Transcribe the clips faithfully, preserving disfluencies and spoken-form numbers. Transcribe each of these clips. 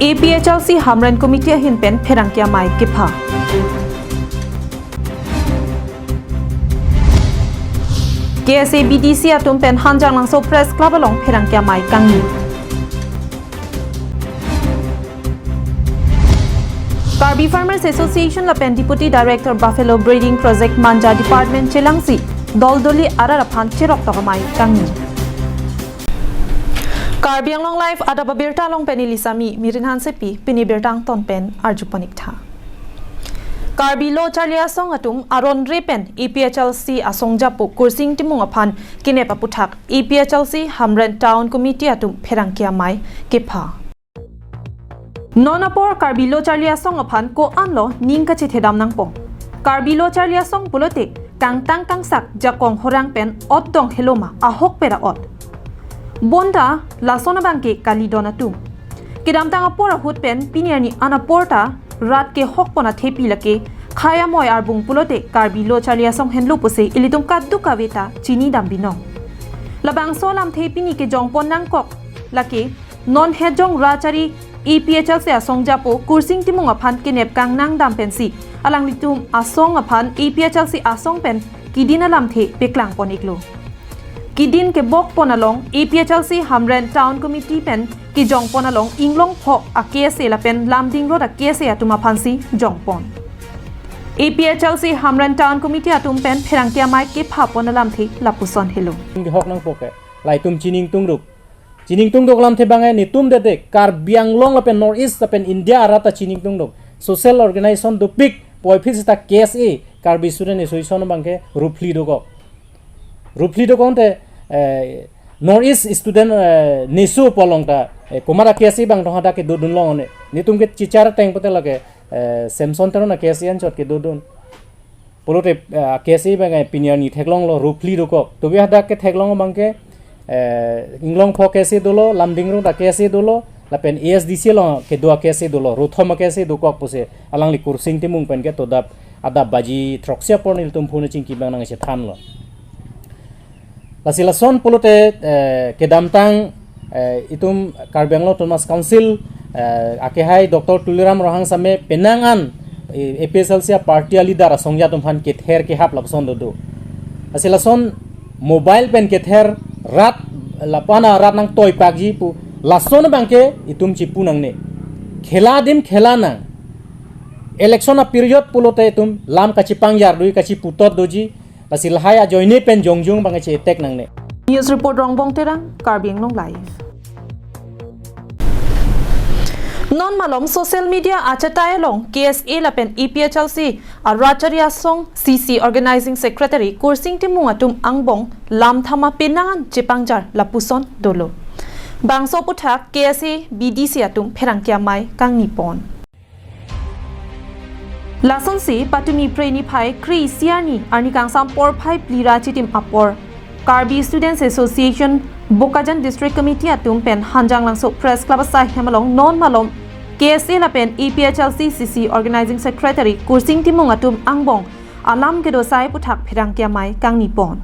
A P H L C Hamren Committee ahin pen pherangke amei kepha. K S A B D C atum pen Hanjanglangso Press Club along pherangke amei kangni. Karbi Farmers Association lapen Deputy Director Buffalo Breeding Project Manja Department chelangsi doldoli arat aphan cheroktok amei kangni. Karbi Anglong Live adap abirta along pen ili Sami, Mirin Hansepi, pini birta angton pen arjupon ik tha. Karbi Lo Charli Asong atum aron re pen A P H L C asong japo Kursing Timung aphan kenep aputhak A P H L C Hamren Town Committee atum pherangke amei kepha. Non apor Karbi Lo Charli Asong aphan ko-an lo ning kachethedam nangpo. Karbi Lo Charli Asong pulote kangtang kangsak jakong horang pen ot dong heloma ahok pera ot. Bonta lason abangke kali don atum. Kedamtang apor ahut pen pini arni an apor ta rat kehok pon athepi lake khei amoi arbung pulote Karbi Lo Charli Asong henlo pusi ilitum kadokave ta chinidam binong. Labangso alamthe pini kejongpon nangkok lake non hetjong Rachari A P H L C asong japo Kursing Timung aphan kenep kangnang dam pensi alanglitum asong aphan A P H L C asong pen kedin alamthe peklangpon iklo. Kedin kebokpon along A P H L C Hamren Town Committee pen kejongpon along inglong pho a K S A lapen Lumding Road a K S A atum aphansi jongpon. A P H L C Hamren Town Committee atum pen pherangke amei kephapon alamthe lapuson helo. Hok nangpo ke, laitum chiningtungduk. Chiningtungduk alamthe abang netum dede, Karbi Anglong lapen North East lapen India arat ta chiningtungduk. Social organization dopik, puvoiphit seta K S A, Karbi Student Association abangke ruphli dokok. Ruphli dokok te, eh, North East Student, eh, NESO pu along ta, eh, komat a K S A abang tong hadak kedodun long ne. Netum ke chichar ateng pote lake, eh, Samson Teron a K S A anchot kedodun. Pulote, eh, K S A abang, eh, pini arni theklonglo, ruphli dokok. Tobi hadak ketheklong abangke, eh, inglong pho K S A dolo, Lumding Road a K S A dolo, lapen A S D C along kedo a K S A dolo, ruthom a K S A dokok pusi alangli Kursing Timung pen ke todap adap baji throksi apor nelitum phone chingki abang nangchethanlo. Lasi lason pulote, eh, kedamtang, eh, itum Karbi Anglong Autonomous Council, eh, akehai Doctor Tuliram Ronghang Same penang an, eh, A P H L C a party a leader asong jatum aphan kether kehap lapuson dodo. Lasi lason mobile pen kether rat lapu-an a rat nangtoi pakji pu lason abangke itum chipu nangne. Khela adim khela nang. Election a period pulote itum lam kachipangjar doji kachiputot doji. Lasi lahai ajoine pen jongjung abang che-attack nangne. News report Rongbong Terang, Karbi Anglong Live. Non malom social media achatai along K S A lapen A P H L C a Rachari Asong C C Organizing Secretary Kursing Timung atum angbong lam thama penang an chepangjar lapuson dolo. Bangso aputhak K S A B D C atum pherangke amei kangnipon. Lasonsi patumi phre niphai kre-isi arni, arni kangsam porphai phli ra chitim apor Karbi Students Association Bokajan District Committee atum pen Hanjanglangso Press Club asai hem along non malom K S A lapen A P H L C C C Organizing Secretary Kursing Timung atum angbong alam kedo asai aputhak pherangke amei kangnipon.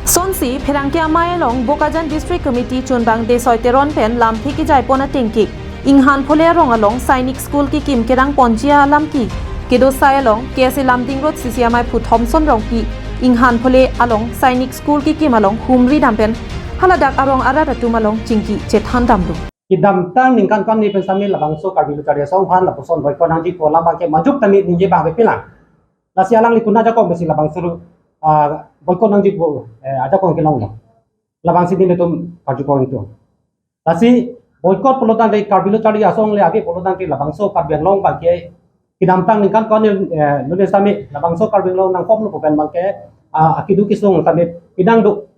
Sonsi pherangke amei along Bokajan District Committee chunbang Desoi Teron pen lamthe kejaipon atengke Inghan Phole arong along Sainik School kekim kerang ponji alam ke kedo asai along K S A Lumding Road C C amei phu Thomson Rongpi Inghan Phole along Sainik School kekim along humri dam pen haladak arong arat atum along chingki chethan damlo. Kedamtang ningkan ko-an ni pen sami labangso Karbi Lo Charli Asong aphan lapuson boycott nangji pu alam abangke majok tani ningje abang pilang. Lasi alangli konat ajakong pensi labangso, ah, boycott nangji pu, eh, ajakong kelonglo. Labangsi nelitum karjukong itu. Lasi boycott pulotangte Karbi Lo Charli Asong le ave pulotangte labangso Karbi Anglong abangke kedamtang ningkan ko-an ni, eh, nune sami labangso Karbi Anglong nangkoklo pu pen abangke, ah, akidu kisung sami pidang do.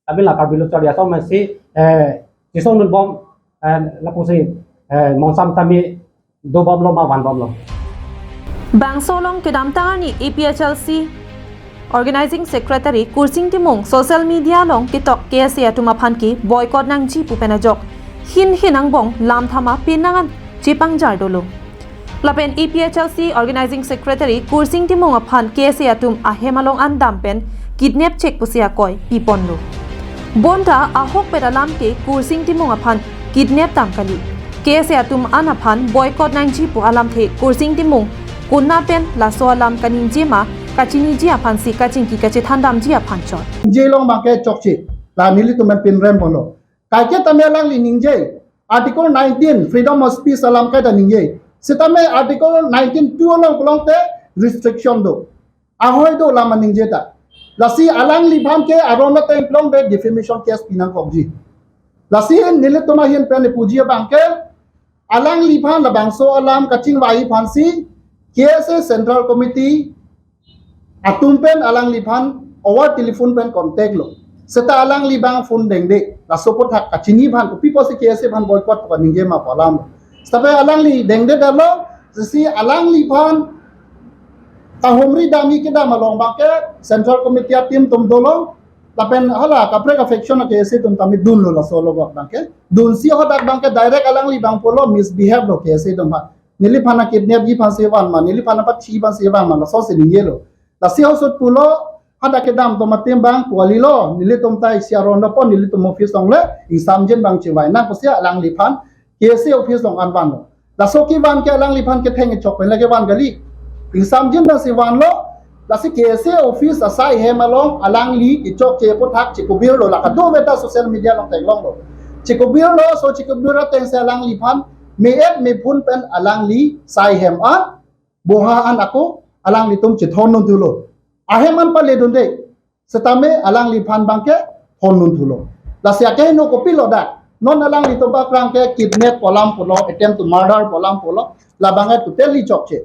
Tapi la Karbi Lo Charli Asong masi, eh, chisong dunbom, eh, lapusi, eh, mongsam tame dobomlo ma vanbomlo. Bangso along kedamtang arni A P H L C Organizing Secretary Kursing Timung social media along ketok K S A atum aphan ke boycott nangji pu pen ajok hin hin angbong lam thama penang an chepangjar dolo. Lapen A P H L C Organizing Secretary Kursing Timung aphan K S A atum ahem along an dam pen kidnap chek pusi akoi piponlo. Bonta ahokpet alam ke Kursing Timung aphan kidnap dam kali. K S A atum an aphan boycott nangji pu alamthe Kursing Timung konat pen laso alam kaningje ma kachiniji aphansi kachingki kachethandamji aphan chot. Ningje along abangke chokche, la nelitum pen pinrem ponlo. Kaike tame alangli ningje, Article nineteen, freedom of speech alam kaita ningje. Setame Article nineteen two along pulote restriction do. Ahoi do alam ningje ta. Lasi alangliphan ke aron ateng pulote defamation case pinangkokji. Lasi nelitum ahin pen puji abangke, alangliphan labangso alam kachingvai aphansi K S A Central Committee atum pen alangliphan over telephone pen contact lo. Seta alangli abang phone dengde. Laso aphuthak kachini aphan, kopi pusi K S A aphan boycott pu kaningje ma pu alam. Setame alangli dengdedetlo, lasi alangliphan kahumri damji kedam along abangke Central Committee a-team atum dolo, lapen hala kaprek a-faction a-K S A atum tame dunlo laso alogot abangke. Dunsi hadak abangke direct alangli abang pulo misbehave lo K S A atum aphan. Neliphan akidnapji aphansi van ma, neliphan apachiji aphansi van ma, lasosi ningjelo. Lasi ahut pulo, hadak kedam atum a-team abang pualilo, nelitum ta isi aron dopon, nelitum office along le ingsamjin abang chingvai nang pusi alangliphan K S A office along an vanlo. Laso kevan ke alangliphan ketheng chok pen le kevan kali. Ingsamjin abangsi vanlo, lasi K S A office asai hem along alangli kechokche aphuthak chekubirlo, la kadokave ta social media along theklonglo. Chekubirlo, laso chekubir atengsi alangliphan me-et mephun pen alangli sai hem an, boha an ako alanglitum chethon dunthulo. Ahem an paledunde. Setame alangliphan abangke thon dunthulo. Lasi akeheno kopilo dak. Non alanglitum aphrang ke kidnap pu alam pulo, attempt to murder pu alam pulo. Labangke totally chokche.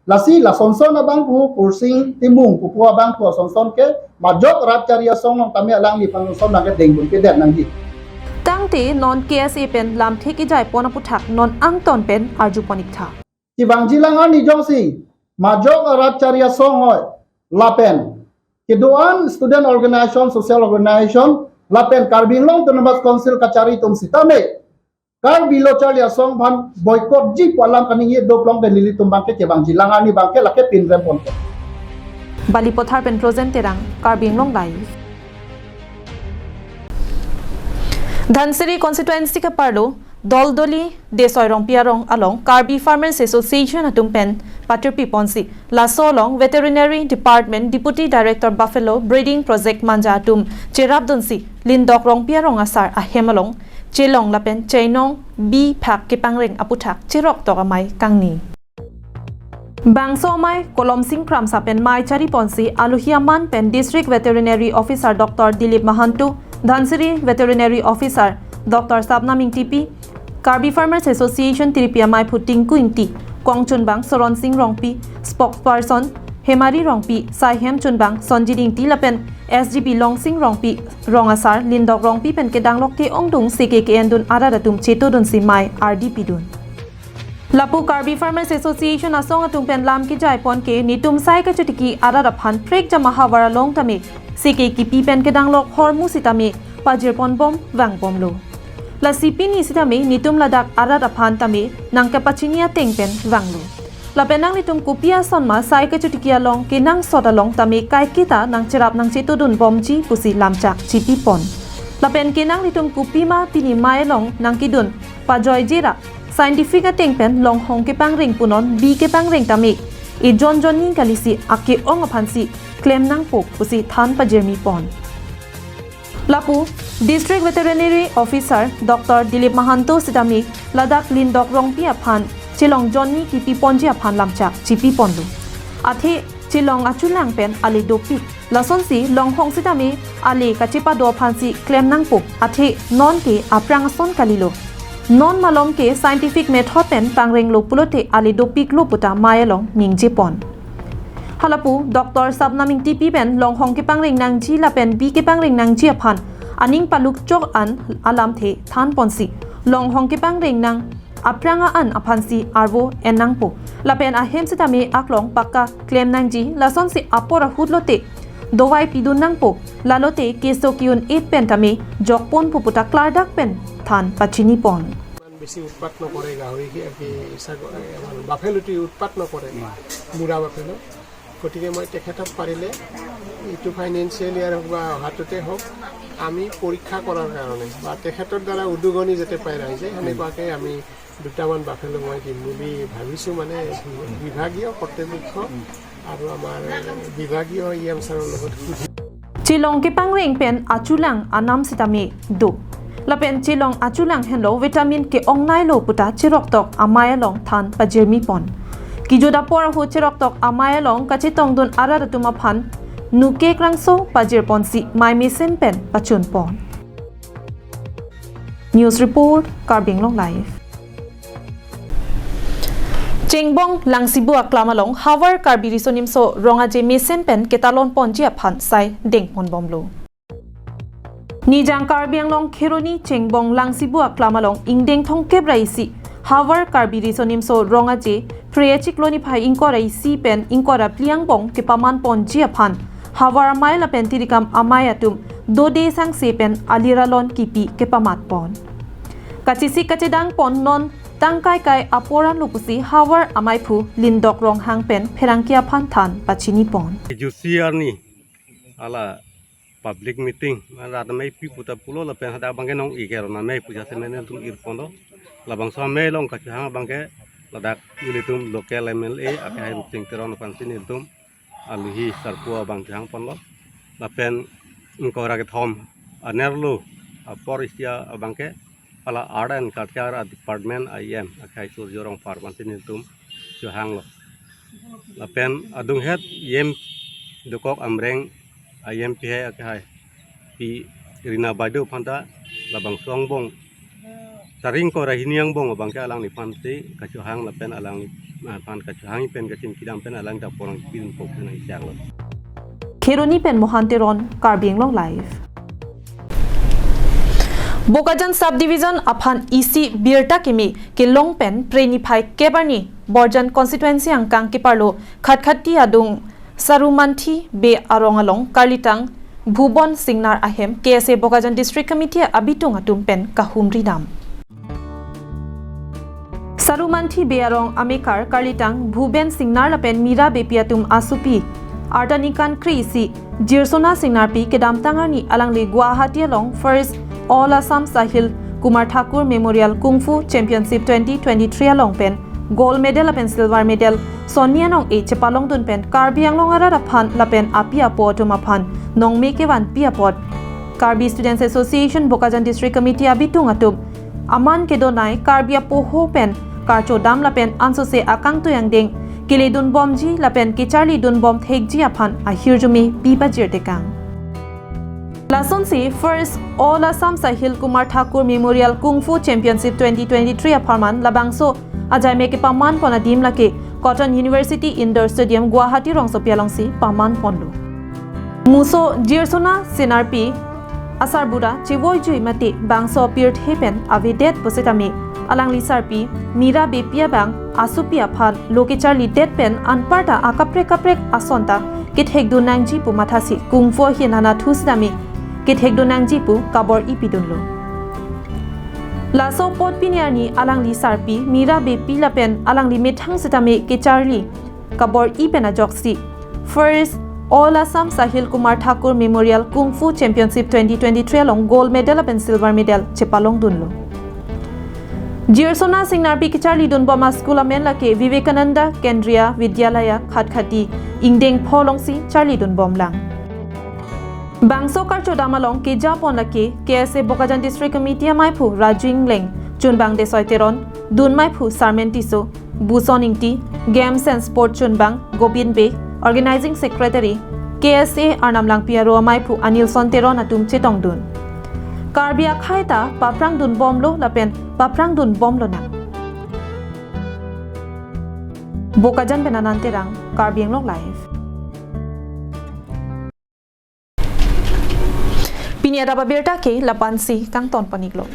Lasi lasonson abang pu Kursing Timung pupu abang pu asonson ke majok rat chari asong along tame alangliphan asonson abangke dengdun kedet nangji. Tangte non K S A pen lamthe kejai pon aphuthak non angton pen arju pon-iktha. Kevangji alang arni jongsi majok arat chari asong hoi lapen kedo-an student organization, social organization lapen Karbi Anglong Autonomous Council kachari atum sitame Karbi lo charli asong aphan boycott ji pu alam kaningje do pulote nelitum abangke kevangji alang arni abangke lake pinrem ponpo. Balipathar pen Trojan Terang, Karbi Anglong Live. Dhansiri constituency ke-arlo Doldoli Desoi Rongpi arong along Karbi Farmers Association atum pen patirpi ponsi laso along Veterinary Department Deputy Director Buffalo Breeding Project manja atum cherapdunsi Lindok Rongpi arong asar ahem along chelong lapen chainong bi phak kepangreng aphuthak cheroktok amei kangni. Bangso amei Kolomsing Kramsa pen mei chari ponsi alohi aman pen District Veterinary Officer Doctor Dilip Mahanto, Dhansiri Veterinary Officer Doctor Sapnam Ingtipi, Karbi Farmers Association tiripi ameiphu Tinku Ingti, kongchunbang Soronsing Rongpi, spokesperson Hemari Rongpi, saihem chunbang Sonjit Ingti lapen S G B Longsing Rongpi, rong asar Lindok Rongpi pen kedanglok ke-ongdung seke ke-endun arat atum chetodunsi mei ardi pidun. Lapu Karbi Farmers Association asong atum pen lam kejai pon ke netum sai kachetiki arat aphan prekjam ahavar along tame seke kipi pen kedanglok hormu sitame pajir ponbom vangbomlo. Lasi pini sitame netum ladak arat aphan tame nangkepachini ateng pen vanglo. Lapen nanglitum kopi ason ma sai kachetiki along kenangsot along tame kaiketa nangcherap nangchetodunbomji pusi lamchak chipi pon. Lapen ke nanglitum kopi ma pini mei along nangkedun pajoijera scientific ateng pen longhong kepangreng punon bi kepangreng tame ejon jonni kalisi ake-ong aphansi klem nangpo pusi than pajirmi pon. Lapu District Veterinary Officer Doctor Dilip Mahanto sitame ladak Lindok Rongpi aphan chelong jonni kipi ponji aphan lamchak chipi ponlo. Athe chelong achulang pen ale dopik. Lasonsi longhong sitame ale kachepado aphansi klem nangpo. Athe non ke aphrang ason kalilo. Non malom ke scientific method pen pangrenglo pulote ale dopiklo puta mei along ningje pon. Halapu Doctor Sapnam Ingtipi pen longhong kepangreng nangji lapen bi kepangreng nangji aphan aning palukchok an alamthe than ponsi longhong kepangreng nang aphrang an aphansi arvo en nangpo. Lapen ahem sitame aklong pakka klem nangji, lasonsi apor ahut lote dovai pidun nangpo. Lalote keso ke-un-et pen tame jok ponpo puta klardak pen than pachini pon. ইমান বেছি উৎপাত নকৰে গাহৰি, কি, কি, ছাগ-, এ, আমাৰ বাফেলোটি উৎপাত নকৰে, বুঢ়া বাফেলো। গতিকে মই তেখেতক পাৰিলে এইটো ফাইনেন্সিয়েল ইয়াৰ হওক বা অহাটোতে হওক, আমি পৰীক্ষা কৰাৰ কাৰণে বা তেখেতৰ দ্বাৰা উদগনি যাতে পায় ৰাইজে, সেনেকুৱাকৈ আমি দুটামান বাফেলো মই দিম বুলি ভাবিছোঁ, মানে বিভাগীয় কৰ্তৃপক্ষ আৰু আমাৰ বিভাগীয় ই এম ছাৰৰ লগত সুধি। Chelong kepangreng pen achulang anam sitame do. Lapen chelong achulang henlo vitamin ke-ongnailo puta cheroktok amei along than pajirmi pon. Kejut apor ahut cheroktok amei along kachetongdun arat atum aphan nuke krangso pajir ponsi mei mesen pen pachun pon. News report, Karbi Anglong Live. Chengbong Langsibu aklam along havar Karbi Riso Nimso Rong Aje mesen pen ketalon ponji aphan sai dengpon bomlo. Nijang Karbi Anglong Kheroni Chengbong Langsibu aklam along ingdeng thomkep ra isi havar Karbi Riso Nimso Rong Aje Phre achiklo niphai ingkoi ra isi pen ingkoi ra phli angbong kepaman ponji aphan havar amei lapen tirikam amei atum dode sangse pen aliralon kipi kepamat pon. Kachesik kachedang pon non tangkai kai apor anlo pusi havar ameiphu Lindok Ronghang pen pherangke aphan than pachini pon. Jusi arni ala public meeting, rat ameipi puta pulo lapen hadak abangke non-ik ero amei pu jasemet nelitum ir ponlo. Labangso amei along kachehang abangke ladak ilitum local M L A akhai Rupsing Teron aphansi nelitum aluhi sarpo abang chehang ponlo. Lapen ingkoi ra kethom anerlo apor isi abangke hala Art and Culture Department I M akhai Surjo Rongphar aphansi nelitum chehanglo. Lapen adunghet E M dokok Amreng I M P hai akhai Pi Rina Baideo aphan ta labangso angbong tarik ingkoi ra hini angbong abangke alangliphansi kachehang lapen alangliphan kachehang pen kachingki dam pen alang ta porang pidun pok na ichanglo. Kheroni pen Mohan Teron, Karbi Anglong Live. Bokajan Subdivision aphan isi birta keme kelong pen Phre niphai kep arni Borjan constituency angkang keparlo Khatkhati adung Sarumanthi Bey arong along karlitang Bhuban Singnar ahem K S A Bokajan District Committee abitung atum pen kahumri dam. Sarumanthi Bey arong amekar karlitang Bhuban Singnar lapen Mira Beypi atum asopi arta ningkan kre-isi Jirsona Singnarpi kedamtang arni alangli Guwahati along First All Assam Sahil Kumar Thakur Memorial Kung Fu Championship twenty twenty-three along pen gold medal lapen silver medal sonni anong-e chepalongdun pen Karbi Anglong arat aphan lapen api apo atum aphan nongme kevanpi apot Karbi Students Association Bokajan District Committee abitung atum aman kedonei Karbi apoho pen karchodam lapen ansose akangtui angdeng keledun bomji lapen kecharlidun bom thekji aphan ahirjume pi pajirtekang. Lasonsi First All Assam Sahil Kumar Thakur Memorial Kung Fu Championship twenty twenty-three apharman labangso ajaime kepaman pon adim lake Cotton University Indoor Stadium Guwahati rongsopi alongsi paman ponlo. Muso Jirsona Singnarpi asarbura chevoijui mate bangso pirthe pen avedet pusitame alangli sarpi Mira Beypi abang asopi aphan lo kecharlidet pen anparta akaprek kaprek ason ta kethekdun nangji pu mathasi kung fu ahin anatthu sitame kethekdun nangji pu kabor-i pidunlo. Laso apot pini arni alangli sarpi Mira Beypi lapen alangli methang sitame kecharli kabor-i pen ajoksi First All Assam Sahil Kumar Thakur Memorial Kung Fu Championship twenty twenty-three along gold medal lapen silver medal chepalongdunlo. Jirsona Singnarpi kecharlidun bom a-school amen lake Vivekananda Kendriya Vidyalaya Khatkhati ingdeng pho alongsi charlidun bomlang. Bangso karchodam along keja pon lake K S A Bokajan District Committee ameiphu Raju Ingleng, chunbang Desoi Teron, dun meiphu Sarmen Tisso, Buson Ingti, Games and Sport chunbang Gobin Bey, Organizing Secretary K S A Arnam Langpi aro ameiphu Anilson Teron atum chetongdun. Karbi akhei ta paphrangdun bomlo lapen paphrangdun bomlonang. Bokajan pen Anand Terang, Karbi Anglong Live. Pini adap abirta ke lapu-ansi kangton pon-iklo.